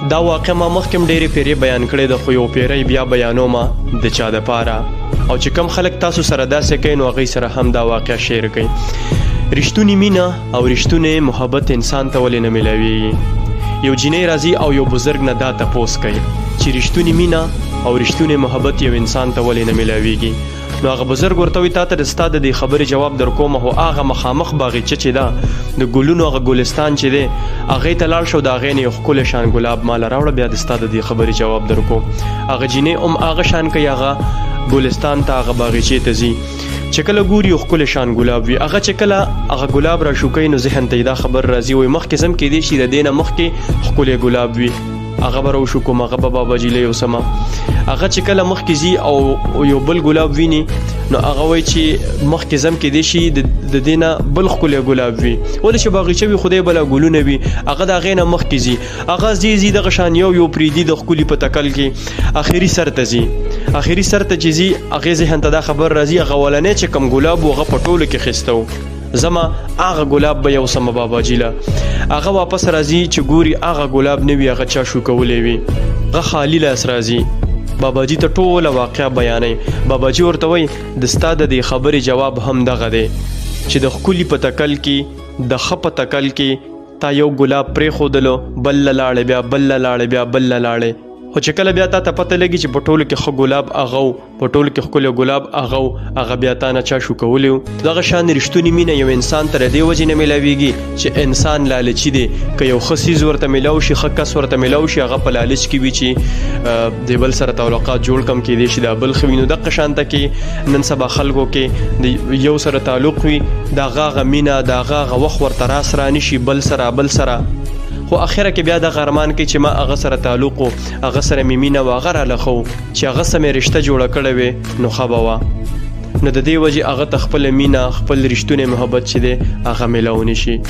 دا واقعه ما مخکې هم ډېرې پیرې بیان کړې ده، خو یو پیره یې بیا بیانوم د چا دپاره، او چې کم خلک تاسو سره داسې کوي نو هغوی سره هم دا واقعه شیر کړئ. رښتونی مینه او رښتونی محبت انسان ته ولې نه میلاویږي؟ یو جینۍ راځي او یو بزرګ نه دا تپوس کوي چې رښتونی مینه او رښتونی محبت یو انسان ته ولې نه میلاویږي؟ نو هغه بزرګ ورته وایي، تا ته د ستا د دې خبرې جواب در کوم، خو هغه مخامخ باغچه چې ده، د ګلونو هغه ګلستان چې دی، هغې ته لاړ شه او د هغې نه یو ښکلی شان ګلاب ماله راوړه، بیا د ستا د دې خبرې جواب در کوم. هغه جینۍ هم هغه شان کوي، هغه ګلستان ته، هغه باغچې ته ځي. چې کله ګوري یو ښکلی شان ګلاب وي. هغه چې کله هغه ګلاب را شوکوي نو ذهن ته یې دا خبر راځي، وایي مخکې ځم، کېدای شي د دې نه مخکې ښکلی ګلاب وي، هغه به راوشوکوم، هغه به بابا جي له یوسم. هغه چې کله مخکې ځي او یو بل ګلاب ویني نو هغه وایي چې مخکې ځم، کېدای شي د دې نه بل ښکلی ګلاب وي، ولې چې باغچه وي، خدای بلا ګلونه وي. هغه د هغې نه مخکې ځي، هغه ځي ځي، دغه شان یو یو پرېږدي د ښکلي په تکل کې، اخري سر ته ځي. اخري سر ته چې ځي، هغې ذهن ته دا خبر راځي، هغه اولنی چې کوم ګلاب و هغه په ټولو کې ښایسته و، زما هغه ګلاب به یوسم بابا جي له. هغه واپس راځي، چې ګوري هغه ګلاب نه وي، هغه چا شوکولی وي. هغه خالي لاس راځي، بابا جي ته ټوله واقعه بیانوي. بابا جي ورته وایي، د ستا د دې خبرې جواب هم دغه دی چې د ښکلي په تکل کې، د ښه په تکل کې تا یو ګلاب پرېښودلو، بل له لاړې، بیا بل له لاړې، بیا بل له لاړې، خو چې کله بیا تا ته پته لګي چې په ټولو کې ښه ګلاب هغه و، په ټولو کې ښکلی ګلاب هغه و، هغه بیا تا نه چا شوکولی و. دغه شان رښتونې مینه یو انسان ته د دې وجې نه میلاویږي چې انسان لالچي دی. که یو ښه څیز ورته میلاو شي، ښه کس ورته میلاو شي، هغه په لالچ کې وي چې د بل سره تعلقات جوړ کم، کېدای شي دا بل ښه وي. نو دغه شان ته کې نن سبا خلکو کې د یو سره تعلق وي، د هغه هغه مینه، د هغه هغه وخت ورته راس رانه شي بل سره بل سره، خو اخره کې بیا دغه ارمان کوي چې ما هغه سره تعلق و، هغه سره مې مینه وه، هغه راله ښه و، چې هغه سره مې رشته جوړه کړې وي نو ښه به وه. نو د دې وجې هغه ته خپله مینه، خپل رښتونی محبت چې دی هغه میلاو نه شي.